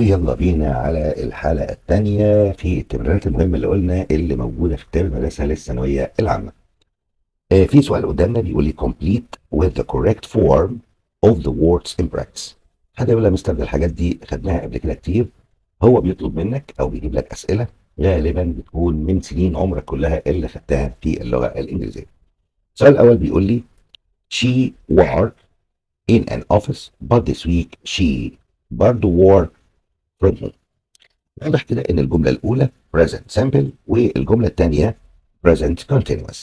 ويلا بينا على الحلقة الثانية في التمرينات المهمة اللي قلنا اللي موجودة في كتاب المدرسة للثانوية العامة. في سؤال قدامنا بيقول لي complete with the correct form of the words in brackets. حد يقول لي يا مستر، ده الحاجات دي خدناها قبل كده كتير. هو بيطلب منك او بيجيب لك اسئلة غالبا بتكون من سنين عمرك كلها اللي خدتها في اللغة الانجليزية. السؤال الاول بيقول لي she work in an office but this week she برضه work from home. واضح كده ان الجملة الاولى present simple والجملة الثانية present continuous.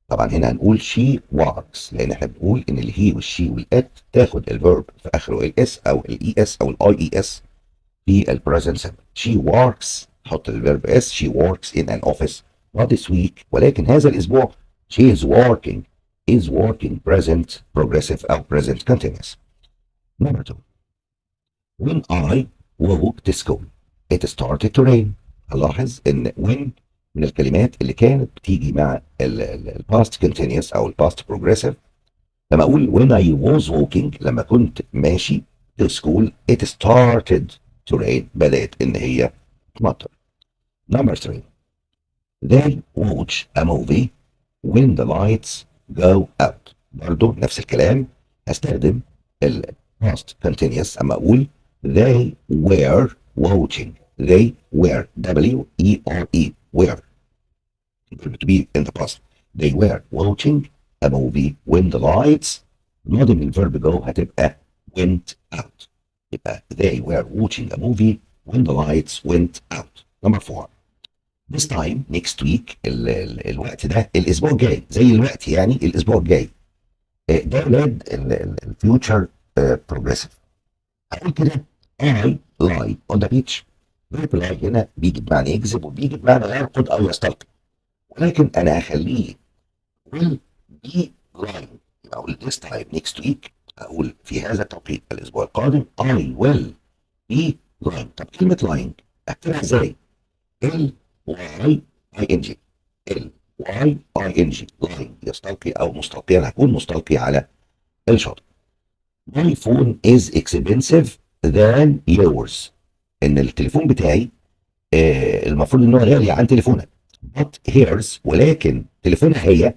طبعا هنا هنقول she works، لان احنا بنقول ان ال he وال she وال it تاخد ال verb في اخره ال s او ال es او ال ies في ال present simple. she works، حط ال verb s، she works in an office but this week، ولكن هذا الاسبوع she is working، is working present progressive او present continuous. Number two، when I walked to school it started to rain. هنلاحظ ان when من الكلمات اللي كانت بتيجي مع ال past continuous او ال past progressive. لما اقول when I was walking، لما كنت ماشي، to school it started to rain، بدأت ان هي تمطر. Number three، they watch a movie when the lights go out. برضو نفس الكلام، هستخدم ال past continuous اما اقول they were watching، they were، W E R E، were، verb to be in the past، they were watching a movie when the lights، الماضي من ال verb go هتبقى went out، يبقى they were watching a movie when the lights went out. Number four، this time next week، ال ال الوقت ده الاسبوع الجاي، زي الوقت يعني الاسبوع الجاي. ده ولاد ال future progressive. هقول كده I lie on the beach. verb lie هنا بيجي بمعنى يكذب وبيجي بمعنى يرقد او يستلقي، ولكن انا هخليه will be lying. يبقى اقول this time next week، اقول في هذا التوقيت الاسبوع القادم، I will be lying. طب كلمة lying اكتبها ازاي؟ L Y I N G، L Y I N G، lying يستلقي او مستلقيا، هكون مستلقي على الشاطئ. My phone is expensive than yours، ان التليفون بتاعي المفروض ان هو غالي عن تليفونك، but hers، ولكن تليفونها هي،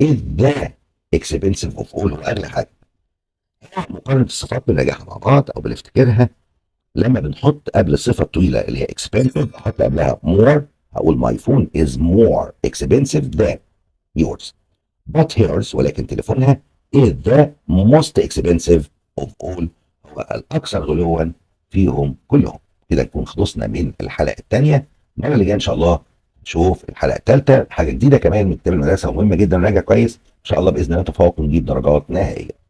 is the expensive of all، هو اغلى حاجه. مقارنة الصفات بنراجعها مع بعض او بنفتكرها لما بنحط قبل الصفة الطويلة اللي هي expensive احط قبلها more. هقول my phone is more expensive than yours، but hers، ولكن تليفونها، is the most expensive of all، هو الأكثر غلوا فيهم كلهم. كده نكون خلصنا من الحلقة الثانية. المرة اللي جاية إن شاء الله نشوف الحلقة الثالثة، حاجة جديدة كمان من كتاب المدرسة ومهمة جدا، راجع كويس. إن شاء الله بإذن الله نتفوق ونجيب درجات نهائية.